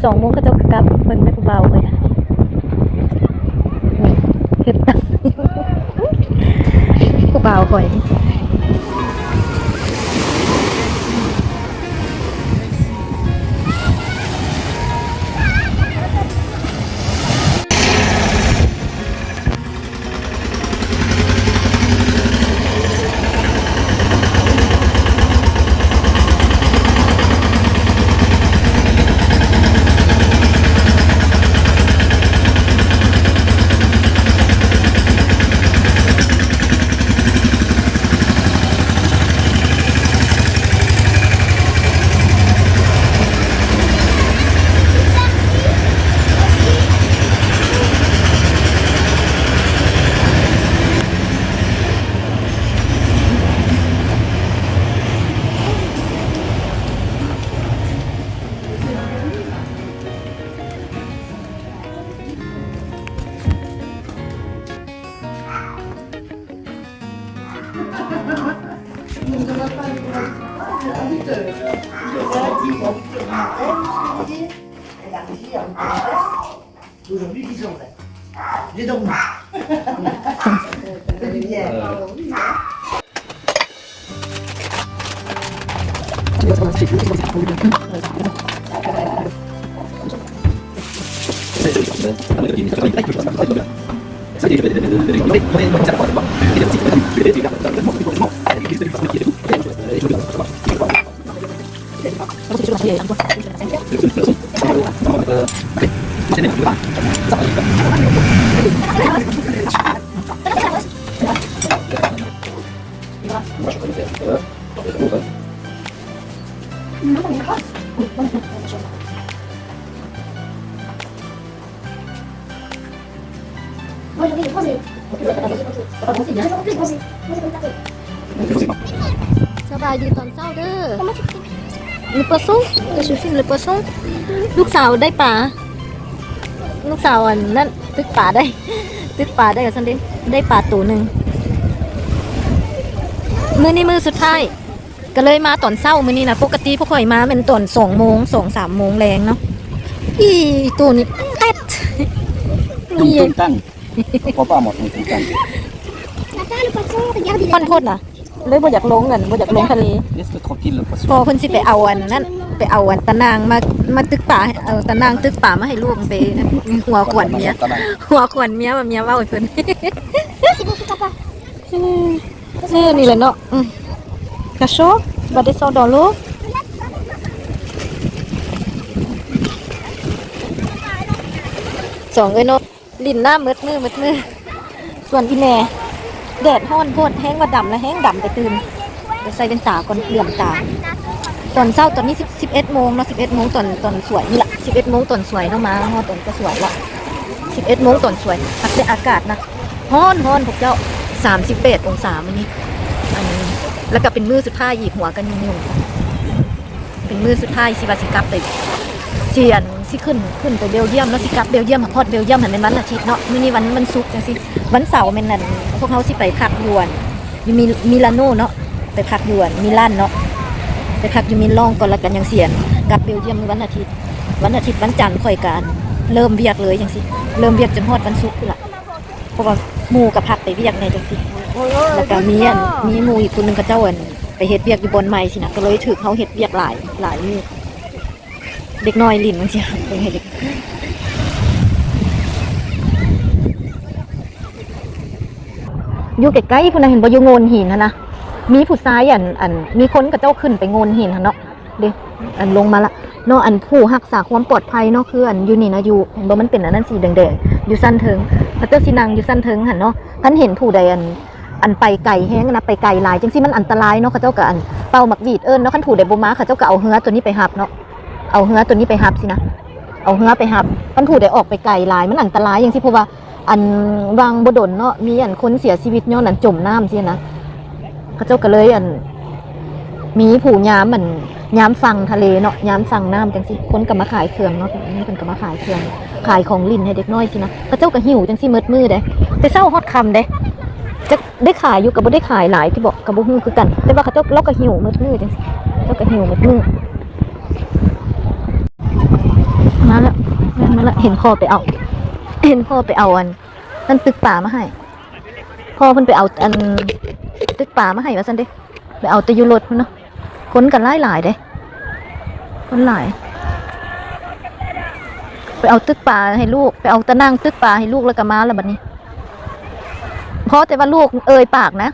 ສອງໂມງເຂົາເຈົ້າກໍກັບ. ເບິ່ງແມ່ຜູ້ບ່າວຂ້ອຍ ເຮັດຕາມ ຜູ້ບ່າວຂ້ອຍ. Aujourd'hui, dix ans, ouais. J'ai dormi. C'est bien.ສະບາຍດີຕອນເຊົ້າເດີ. Le poisson, je filme le poisson. ລູກສາວໄດ້ປາ ລູກສາວອັນນັ້ນ ຕຶກປາໄດ້ ຕຶກປາໄດ້ວ່າຊັ້ນເດ້ ໄດ້ປາໂຕໜຶ່ງ. ມື້ນີ້ມື້ສຸດທ້າຍ ກໍເລີຍມາຕອນເຊົ້າມື້ນີ້ນະ. ປົກກະຕິພວກຂ້ອຍມາແມ່ນຕອນສອງໂມງ ສອງສາມໂມງແລງເນາະ. ອີໂຕນີ້ແອດ Tum tum tang. Pourquoi pas, moi, tum tum tang. ຮ້ອນໂພດນະ ເລີຍບໍ່ຢາກລົງ ອັນ ບໍ່ຢາກລົງທະເລ. Laisse-le tranquille, le poisson. ພໍເພິ່ນຊິໄປເອົາອັນນັ້ນ ໄປເອົາອັນຕາໜ່າງມາ ມາຕຶກປາ ເອົາຕາໜ່າງຕຶກປາມາໃຫ້ລູກໄປນະ. ຫົວຂວັນເມຍ ຫົວຂວັນເມຍວ່າເມຍເວົ້າໃຫ້ເພິ່ນ. ເອີ ນີ້ແຫຼະເນາະ. ອືມ Cachot, va descendre dans l'eau. ສອງເອີຍເນາະ ຫຼິ້ນນ້ຳໝົດມື້ໝົດມື້. ສ່ວນອີ່ແມ່ ແດດຮ້ອນໂພດ ແຮງວ່າດຳລະແຮງດຳໄປຕື່ມ. ໄປໃສ່ແວ່ນຕາກ່ອນ ເຫຼືອມຕາ. ຕອນເຊົ້າຕອນນີ້ສິບ ສິບເອັດໂມງເນາະ ສິບເອັດໂມງຕອນ ຕອນສວຍນີ້ລະ ສິບເອັດໂມງຕອນສວຍເນາະ. ມາຮອດຕອນກະສວຍລະ ສິບເອັດໂມງຕອນສວຍ. ພັກແຕ່ອາກາດນະ ຮ້ອນ ຮ້ອນພວກເຈົ້າ ສາມສິບແປດອົງສາມື້ນີ້. ອັນ ແລ້ວກໍເປັນມື້ສຸດທ້າຍ ຫຍິບຫົວກັນຢູ່ ເປັນມື້ສຸດທ້າຍ ຊິວ່າຊິກັບໄປ ຊິ ອັນ ຊິຂຶ້ນ ຂຶ້ນໄປເບວຢ້ຽມເນາະ. ຊິກັບເບວຢ້ຽມ ຮອດເບວຢ້ຽມຫັ້ນແມ່ນວັນອາທິດເນາະ. ມື້ນີ້ວັນ ວັນສຸກຈັ່ງຊີ້ ວັນເສົາແມ່ນ ອັນ ພວກເຮົາຊິໄປພັກຢູ່ ອັນ ຢູ່ມິ ມິລາໂນເນາະ ໄປພັກຢູ່ ອັນ ມິລານເນາະ ໄປພັກຢູ່ມິລານກ່ອນ ແລ້ວກໍຍັງຊິ ອັນ ກັບເບວຢ້ຽມມື້ວັນອາທິດ. ວັນອາທິດ ວັນຈັນຂ້ອຍກໍ ອັນ ເລີ່ມວຽກເລີຍຈັ່ງຊີ້ ເລີ່ມວຽກຈົນຮອດວັນສຸກພຸ້ນລະ. ເພາະວ່າໝູ່ກໍພັກໄປວຽກແດ່ຈັ່ງຊີ້ ແລ້ວກໍມີ ອັນ ມີໝູ່ອີກຜູ້ໜຶ່ງ ເຂົາເຈົ້າ ອັນ ໄປເຮັດວຽກຢູ່ບ່ອນໃໝ່ຊີ້ນະ ກໍເລີຍຖືກເຮົາເຮັດວຽກຫຼາຍ ຫຼາຍມື້. ເດັກນ້ອຍຫຼິ້ນຈັ່ງຊີ້ ເບິ່ງໃຫ້ເດັກ ຢູ່ໃກ້ໆພຸ້ນນະ ເຫັນບໍ່ ຢູ່ໂງ່ນຫີນຫັ້ນນະ ມີຜູ້ຊາຍ ອັນ ອັນ ມີຄົນເຂົາເຈົ້າຂຶ້ນໄປໂງ່ນຫີນຫັ້ນເນາະ. ເດ້ ອັນລົງມາລະເນາະ ອັນຜູ້ຮັກສາຄວາມປອດໄພເນາະ ຄືອັນຢູ່ນີ້ນະ ຢູ່ ເຫັນບໍ່ ມັນເປັນອັນນັ້ນສີແດງໆ ຢູ່ຊັ້ນເທິງ ເຂົາເຈົ້າຊິນັ່ງຢູ່ຊັ້ນເທິງຫັ້ນເນາະ. ຄັນເຫັນຜູ້ໃດ ອັນ ອັນໄປໄກແຮງນະ ໄປໄກຫຼາຍຈັ່ງຊີ້ ມັນອັນຕະລາຍເນາະ ເຂົາເຈົ້າກໍ ອັນ ເປົ່າໝາກຫວີດເອີ້ນເນາະ. ຄັນຜູ້ໃດບໍ່ມາ ເຂົາເຈົ້າກໍເອົາເຮືອໂຕນີ້ໄປຮັບເນາະ ເອົາເຮືອໂຕນີ້ໄປຮັບຊີ້ນະ ເອົາເຮືອໄປຮັບ. ຄັນຜູ້ໃດອອກໄປໄກຫຼາຍ ມັນອັນຕະລາຍຈັ່ງຊີ້ ເພາະວ່າ ອັນຫວ່າງບໍ່ດົນເນາະ ມີອັນຄົນເສຍຊີວິດຍ້ອນອັນຈົມນ້ຳຊີ້ນະ ເຂົາເຈົ້າກໍເລີຍ ອັນ ມີຜູ້ຍາມ ອັນ ຍາມຝັ່ງທະເລເນາະ ຍາມຝັ່ງນ້ຳຈັ່ງຊີ້ ຄົນກໍມາຂາຍເຄື່ອງເນາະ ເພິ່ນກໍມາຂາຍເຄື່ອງ ຂາຍຂອງຫຼິ້ນໃຫ້ເດັກນ້ອຍຊີ້ນະ. ເຂົາເຈົ້າກໍຫິ້ວຈັ່ງຊີ້ໝົດມື້ເດ້ ແຕ່ເຊົ້າຮອດຄ່ຳເດ້ ຈັກໄດ້ຂາຍຢູ່ ກໍບໍ່ໄດ້ຂາຍຫຼາຍຕິບໍ ກໍບໍ່ຮູ້ຄືກັນ ແຕ່ວ່າເຂົາເຈົ້າ ລາວກໍຫິ້ວໝົດມື້ຈັ່ງຊີ້ ເຈົ້າກໍຫິ້ວໝົດມື້. ມາ ລະເຫັນພໍ່ໄປເອົາ ເຫັນພໍ່ໄປເອົາອັນນັ້ນຕຶກປາມາໃຫ້ ພໍ່ເພິ່ນໄປເອົາອັນຕຶກປາມາໃຫ້ວ່າຊັ້ນເດ້ ໄປເອົາແຕ່ຢູ່ລົດພຸ້ນເນາະ. ຄົນກໍຫຼາຍໆເດ້ ຄົນຫຼາຍ ໄປເອົາຕຶກປາໃຫ້ລູກ ໄປເອົາຕານັ່ງຕຶກປາໃຫ້ລູກ ແລ້ວກໍມາລະບັດນີ້. ພໍແຕ່ວ່າລູກເອີ່ຍປາກນະ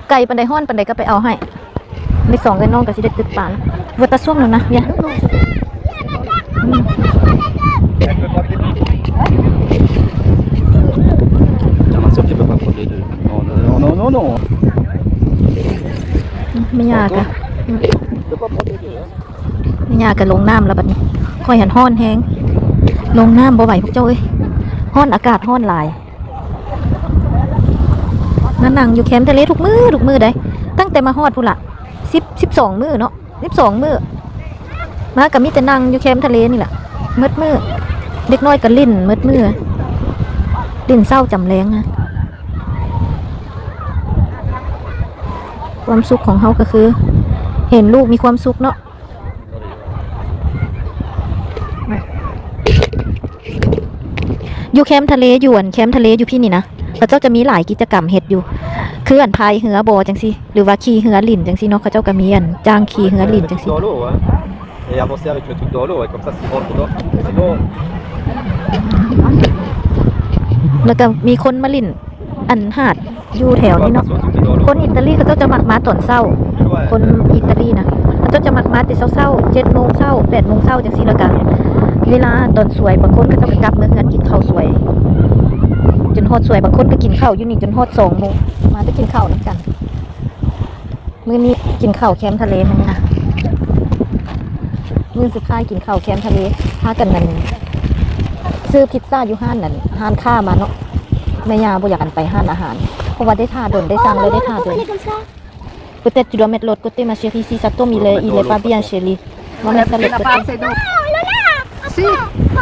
ໄກປານໃດ ຮ້ອນປານໃດກໍໄປເອົາໃຫ້. ເດັກສອງເອື້ອຍນ້ອງກໍຊິໄດ້ຕຶກປານະ ວ່າຕາຊ່ວງນັ້ນນະ ເວຍ Non, non, non, non. ແມ່ຍ່າກະ ແມ່ຍ່າກະລົງນ້ຳແລ້ວບັດນີ້. ຂ້ອຍຫັ້ນຮ້ອນແຮງ ລົງນ້ຳບໍ່ໄຫວພວກເຈົ້າເອີຍ ຮ້ອນ ອາກາດຮ້ອນຫຼາຍ. ມານັ່ງຢູ່ແຄມທະເລທຸກມື້ ທຸກມື້ເດ້ ຕັ້ງແຕ່ມາຮອດພຸ້ນລະ ສິບ ສິບສອງມື້ເນາະ ສິບສອງມື້ ມາກໍມີແຕ່ນັ່ງຢູ່ແຄມທະເລນີ້ແຫຼະ ໝົດມື້. ເດັກນ້ອຍກໍຫຼິ້ນໝົດມື້ ຫຼິ້ນເຊົ້າຈຳແລງ. ຄວາມສຸກຂອງເຮົາກໍຄື ເຫັນລູກມີຄວາມສຸກເນາະ. ຢູ່ແຄມທະເລ ຢູ່ອັນແຄມທະເລຢູ່ພີ້ນີ້ນະ ເຂົາເຈົ້າຈະມີຫຼາຍກິດຈະກຳເຮັດຢູ່ ຄືອັນພາຍເຮືອບໍຈັ່ງຊີ້ ຫຼືວ່າຂີ່ເຮືອຫຼິ້ນຈັ່ງຊີ້ເນາະ. ເຂົາເຈົ້າກໍມີອັນຈ້າງຂີ່ເຮືອຫຼິ້ນຈັ່ງຊີ້ Et avancer avec le truc dans l'eau, ouais, comme ça, c'est bon, c'est bon. Sinon, ແລ້ວກໍມີຄົນມາຫຼິ້ນ ອັນຫາດຢູ່ແຖວນີ້ເນາະ ຄົນອິຕາລີເຂົາເຈົ້າຈະມັກມາຕອນເຊົ້າ ຄົນອິຕາລີນະ ເຂົາເຈົ້າຈະມັກມາແຕ່ເຊົ້າໆ ເຈັດໂມງເຊົ້າ ແປດໂມງເຊົ້າຈັ່ງຊີ້ ແລ້ວກະເວລາຕອນສວຍ ບາງຄົນເຂົາເຈົ້າກະກັບເມືອເຮືອນກິນເຂົ້າສວຍ ຈົນຮອດສວຍ ບາງຄົນກະກິນເຂົ້າຢູ່ນີ້ຈົນຮອດສອງໂມງ ມາແຕ່ກິນເຂົ້ານຳກັນ. ມື້ນີ້ກິນເຂົ້າແຄມທະເລມື້ນີ້ນະ ມື້ສຸດທ້າຍກິນເຂົ້າແຄມທະເລ ພາກັນນັ້ນ ຊື້ພິດຊາຢູ່ຮ້ານນັ້ນ ຮ້ານຄ້າມາເນາະ ແມ່ຍ່າບໍ່ຢາກອັນໄປຮ້ານອາຫານ ເພາະວ່າໄດ້ຖ້າດົນ ໄດ້ສັ່ງແລ້ວໄດ້ຖ້າດົນ. Peut-être tu dois mettre l'autre côté, ma chérie, si ça tombe, il est, il est pas bien, chérie. On va mettre ça de l'autre côté.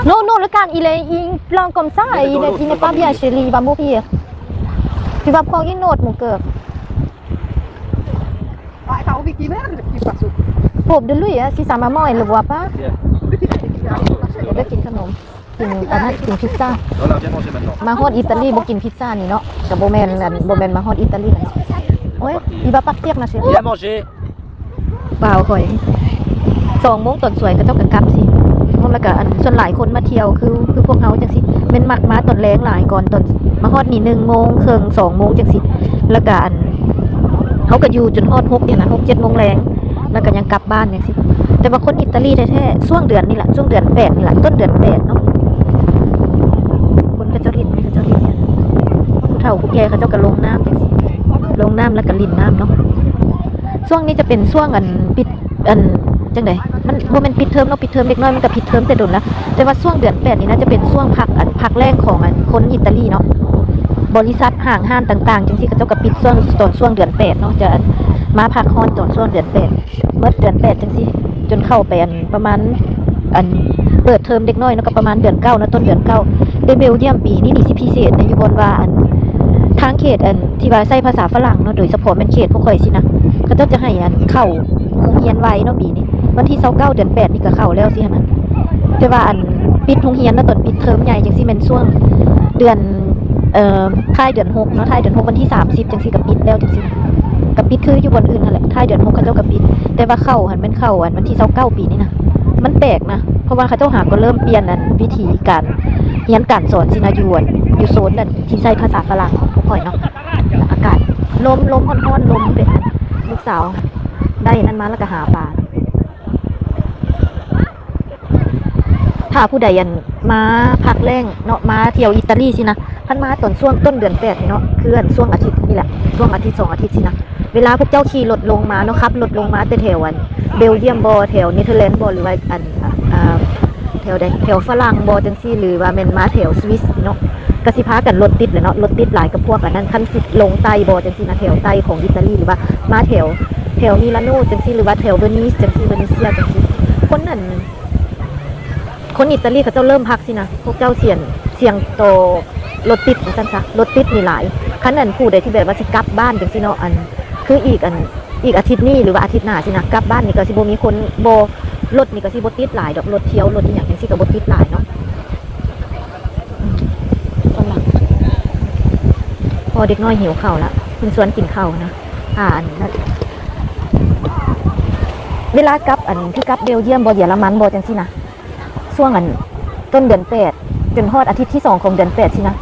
Non, non, regarde, il est, il plante comme ça, il est, il n'est pas bien, chérie, il va mourir. Tu vas prendre une autre, mon cœur. Pauvre de lui, hein, si sa maman, elle le voit pas. ໄດ້ກິນຂະໜົມ ກິນອັນນັ້ນ ກິນພິດຊາ. ມາຮອດອິຕາລີບໍ່ກິນພິດຊານີ້ເນາະ ກະບໍ່ແມ່ນ ອັນ ບໍ່ແມ່ນມາຮອດອິຕາລີ. ໂອ້ຍ il va partir, ma chérie. Viens manger. ບ່າວຂ້ອຍ ສອງໂມງຕອນສວຍເຂົາເຈົ້າກະກັບຊີ້ ແລ້ວກະອັນ ສ່ວນຫຼາຍຄົນມາທ່ຽວ ຄື ຄືພວກເຮົາຈັ່ງຊີ້ ແມ່ນມັກມາຕອນແລງຫຼາຍກ່ອນ ຕອນມາຮອດນີ້ໜຶ່ງໂມງເຄິ່ງ ສອງໂມງຈັ່ງຊີ້ ແລ້ວກະອັນ ເຮົາກະຢູ່ຈົນຮອດຫົກນີ້ນະ ຫົກເຈັດໂມງແລງ ແລ້ວກະຍັງກັບບ້ານຈັ່ງຊີ້. ແຕ່ວ່າຄົນອິຕາລີແທ້ໆ ຊ່ວງເດືອນນີ້ລະ ຊ່ວງເດືອນແປດນີ້ລະ ຕົ້ນເດືອນແປດເນາະ ຄົນເຂົາເຈົ້າຫຼິ້ນ ເຂົາເຈົ້າຫຼິ້ນ ຜູ້ເຖົ້າຜູ້ແກ່ເຂົາເຈົ້າກະລົງນ້ຳຈັ່ງຊີ້ ລົງນ້ຳແລ້ວກະຫຼິ້ນນ້ຳເນາະ. ຊ່ວງນີ້ຈະເປັນຊ່ວງອັນປິດ ອັນ ຈັ່ງໃດ ມັນບໍ່ແມ່ນປິດເທີມເນາະ ປິດເທີມເດັກນ້ອຍມັນກະປິດເທີມແຕ່ດົນລະ ແຕ່ວ່າຊ່ວງເດືອນແປດນີ້ນາຈະເປັນຊ່ວງພັກ ອັນ ພັກແລງຂອງ ອັນ ຄົນອິຕາລີເນາະ. ບໍລິສັດ ຫ້າງຮ້ານຕ່າງໆຈັ່ງຊີ້ ເຂົາເຈົ້າກະປິດຊ່ວງ ຕອນຊ່ວງເດືອນແປດເນາະ ຈະມາພັກຮ້ອນຕອນຊ່ວງເດືອນແປດ ໝົດເດືອນແປດຈັ່ງຊີ້ ຈົນເຂົ້າໄປ ອັນ ປະມານ ອັນ ເປີດເທີມເດັກນ້ອຍເນາະ ກະປະມານເດືອນເກົ້າເນາະ ຕົ້ນເດືອນເກົ້າ. ແຕ່ເບວຢ້ຽມປີນີ້ນີ້ຊິພິເສດໃນຢູ່ບ່ອນວ່າ ອັນ ທາງເຂດ ອັນ ທີ່ວ່າໃຊ້ພາສາຝຣັ່ງເນາະ ໂດຍສະເພາະແມ່ນເຂດພວກຂ້ອຍຊີ້ນະ ເຂົາເຈົ້າຈະໃຫ້ ອັນ ເຂົ້າໂຮງຮຽນໄວເນາະ ປີນີ້ ວັນທີຊາວເກົ້າເດືອນແປດນີ້ກະເຂົ້າແລ້ວຊີ້ຫັ້ນນະ. ແຕ່ວ່າ ອັນ ປິດໂຮງຮຽນເນາະ ຕອນປິດເທີມໃຫຍ່ຈັ່ງຊີ້ແມ່ນຊ່ວງເດືອນ ເອີ ທ້າຍເດືອນຫົກເນາະ ທ້າຍເດືອນຫົກ ວັນທີສາມສິບຈັ່ງຊີ້ກະປິດແລ້ວຈັ່ງຊີ້ ກະປິດຄືຢູ່ບ່ອນອື່ນຫັ້ນແຫຼະ ທ້າຍເດືອນຫົກເຂົາເຈົ້າກະປິດ. ແຕ່ວ່າເຂົ້າຫັ້ນແມ່ນເຂົ້າ ອັນ ວັນທີຊາວເກົ້າປີນີ້ນະ ມັນແປກນະ ເພາະວ່າເຂົາເຈົ້າຫາກໍເລີ່ມປ່ຽນ ອັນ ວິທີການຮຽນການສອນຊີ້ນະ ຢູ່ ຢູ່ໂຊນ ອັນ ທີ່ໃຊ້ພາສາຝຣັ່ງຂອງພວກຂ້ອຍເນາະ. ອາກາດ ລົມ ລົມຮ້ອນໆ ລົມເປັນ ລູກສາວໄດ້ນັ້ນມາແລ້ວກະຫາປາ. ຖ້າຜູ້ໃດ ອັນ ມາພັກແລ້ງເນາະ ມາທ່ຽວອິຕາລີຊີ້ນະ ຄັນມາຕອນຊ່ວງຕົ້ນເດືອນແປດນີ້ເນາະ ຄື ອັນ ຊ່ວງອາທິດນີ້ແຫຼະ ຊ່ວງອາທິດສອງອາທິດຊີ້ນະ ເວລາພວກເຈົ້າຂີ່ລົດລົງມາເນາະ ຂັບລົດລົງມາແຕ່ແຖວ ອັນ ເບວຢ້ຽມບໍ ແຖວເນເທີແລນບໍ ຫຼືວ່າ ອັນ ອ່າ ແຖວໃດ ແຖວຝຣັ່ງບໍຈັ່ງຊີ້ ຫຼືວ່າແມ່ນມາແຖວສະວິສເນາະ ກະຊິພາກັນລົດຕິດແຫຼະເນາະ ລົດຕິດຫຼາຍກັບພວກອັນນັ້ນ ຄັນຊິລົງໃຕ້ບໍຈັ່ງຊີ້ນະ ແຖວໃຕ້ຂອງອິຕາລີ ຫຼືວ່າມາແຖວ ແຖວມິລາໂນຈັ່ງຊີ້ ຫຼືວ່າແຖວເວນີສຈັ່ງຊີ້ ເວນີເຊຍຈັ່ງຊີ້ ຄົນນັ້ນ ຄົນອິຕາລີເຂົາເຈົ້າເລີ່ມພັກຊີ້ນະ ພວກເຈົ້າສ່ຽງ ສ່ຽງຕໍ່ລົດຕິດວ່າຊັ້ນຊະ ລົດຕິດນີ້ຫຼາຍ. ຄັນອັນຜູ້ໃດທີ່ແບບວ່າຊິກັບບ້ານຈັ່ງຊີ້ເນາະ ອັນ ຄືອີກ ອັນ ອີກອາທິດນີ້ ຫຼືວ່າອາທິດໜ້າຊີ້ນະ ກັບບ້ານນີ້ກະຊິບໍ່ມີຄົນ ບໍ່ ລົດນີ້ກະຊິບໍ່ຕິດຫຼາຍດອກ ລົດທ່ຽວ ລົດອີ່ຫຍັງຈັ່ງຊີ້ກະບໍ່ຕິດຫຼາຍເນາະ. ພໍເດັກນ້ອຍຫິວເຂົ້າລະ ເພິ່ນຊວນກິນເຂົ້ານະ ອ່າ ອັນນັ້ນ ເວລາກັບ ອັນ ທີ່ກັບເບວຢ້ຽມບໍ ເຢຍລະມັນບໍ ຈັ່ງຊີ້ນະ ຊ່ວງ ອັນ ຕົ້ນເດືອນແປດ ຈົນຮອດອາທິດທີສອງຂອງເດືອນແປດຊີ້ນະ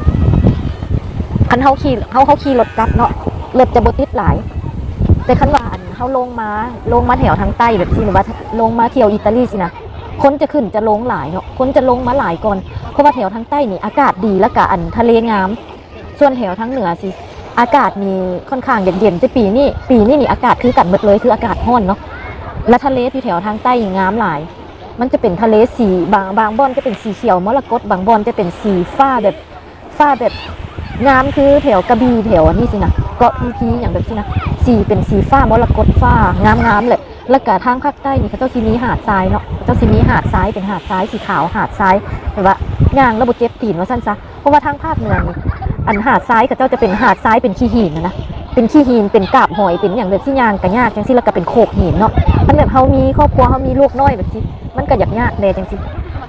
ຄັນເຮົາຂີ່ ເຮົາ ເຮົາຂີ່ລົດກັບເນາະ ລົດຈະບໍ່ຕິດຫຼາຍ ແຕ່ຄັນວ່າ ອັນ ເຮົາລົງມາ ລົງມາແຖວທາງໃຕ້ແບບຊີ້ ຫຼືວ່າລົງມາທ່ຽວອີຕາລີຊີ້ນະ ຄົນຈະຂຶ້ນຈະລົງຫຼາຍເນາະ ຄົນຈະລົງມາຫຼາຍກ່ອນ ເພາະວ່າແຖວທາງໃຕ້ນີ້ອາກາດດີ ແລ້ວກະ ອັນ ທະເລງາມ. ສ່ວນແຖວທາງເໜືອຊິ ອາກາດນີ້ຄ່ອນຂ້າງຢາກເຢັນ ແຕ່ປີນີ້ ປີນີ້ນີ້ອາກາດຄືກັນໝົດເລີຍ ຄືອາກາດຮ້ອນເນາະ ແລະ ທະເລທີ່ແຖວທາງໃຕ້ງາມຫຼາຍ ມັນຈະເປັນທະເລສີ ບາງ ບາງບ່ອນຈະເປັນສີຂຽວມໍລະກົດ ບາງບ່ອນຈະເປັນສີຟ້າແບບ ຟ້າແບບງາມ ຄືແຖວກະບີ່ ແຖວອັນນີ້ຊີ້ນະ ເກາະພີພີຫຍັງແບບຊີ້ນະ ສີເປັນສີຟ້າມໍລະກົດ ຟ້າງາມໆແຫຼະ ແລ້ວກະທາງພາກໃຕ້ນີ້ ເຂົາເຈົ້າຊິມີຫາດຊາຍເນາະ ເຂົາເຈົ້າຊິມີຫາດຊາຍ ເປັນຫາດຊາຍສີຂາວ ຫາດຊາຍແບບວ່າຍ່າງແລ້ວບໍ່ເຈັບຕີນວ່າຊັ້ນຊະ ເພາະວ່າທາງພາກເໜືອນີ້ ອັນຫາດຊາຍເຂົາເຈົ້າຈະເປັນຫາດຊາຍເປັນຂີ້ຫີນນະ ເປັນຂີ້ຫີນ ເປັນກາບຫອຍ ເປັນຫຍັງແບບຊີ້ ຍ່າງກະຍາກຈັ່ງຊີ້ ແລ້ວກະເປັນໂຂກຫີນເນາະ ຄັນແບບເຮົາມີຄອບຄົວ ເຮົາມີລູກນ້ອຍແບບຊີ້ ມັນກະຢາກຍາກແດ່ຈັ່ງຊີ້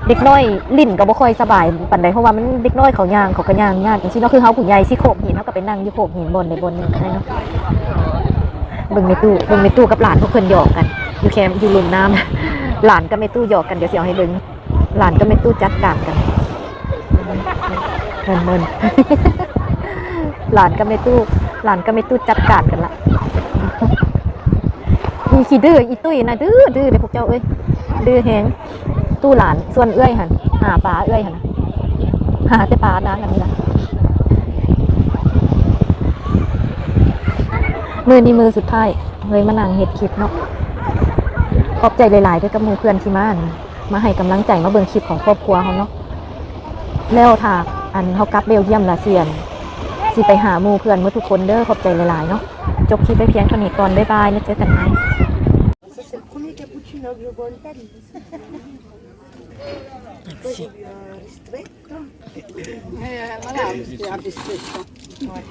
ເດັກນ້ອຍຫຼິ້ນກະບໍ່ຄ່ອຍສະບາຍປານໃດ ເພາະວ່າມັນ ເດັກນ້ອຍເຂົາຍ່າງ ເຂົາກະຍ່າງຍາກຈັ່ງຊີ້ເນາະ ຄືເຮົາຜູ້ໃຫຍ່ຊິໂຂກຫີນ ເຮົາກະໄປນັ່ງຢູ່ໂຂກຫີນບ່ອນໃດບ່ອນໜຶ່ງໄດ້ເນາະ. ເບິ່ງແມ່ຕູ້ ເບິ່ງແມ່ຕູ້ກັບຫຼານພວກເພິ່ນຫຍອກກັນ ຢູ່ແຄມ ຢູ່ລຸ່ມນ້ຳ ຫຼານກັບແມ່ຕູ້ຫຍອກກັນ ດຽວຊິເອົາໃຫ້ເບິ່ງ ຫຼານກັບແມ່ຕູ້ຈັດການກັນ ເມີນໆ ຫຼານກັບແມ່ຕູ້ ຫຼານກັບແມ່ຕູ້ຈັດການກັນລະ ອີຂີ້ດື້ ອີຕຸ້ຍນະ ດື້ ດື້ເດ້ພວກເຈົ້າເອີຍ ດື້ແຮງ ຕູ້ຫຼານ ສ່ວນເອື້ອຍຫັ້ນ ຫາປາເອື້ອຍຫັ້ນນະ ຫາແຕ່ປານາງອັນນີ້ລະ ມື້ນີ້ມື້ສຸດທ້າຍ ເລີຍມານັ່ງເຮັດຄລິບເນາະ ຂອບໃຈຫຼາຍໆເດີ້ກັບໝູ່ເພື່ອນທີ່ມາ ມາໃຫ້ກຳລັງໃຈ ມາເບິ່ງຄລິບຂອງຄອບຄົວເຮົາເນາະ ແລ້ວຖ້າ ອັນ ເຮົາກັບເບວຢ້ຽມລະ ຊິ ອັນ ຊິໄປຫາໝູ່ເພື່ອນໝົດທຸກຄົນເດີ້ ຂອບໃຈຫຼາຍໆເນາະ ຈົບຄລິບໄວ້ພຽງເທົ່ານີ້ກ່ອນ ບາຍບາຍ ແລ້ວເຈີກັນໃໝ່. Ça, c'est le premier cappuccino que je bois en Italie. Quello lì, eh, ristretto. Eh, voilà, un ristretto. Ouais.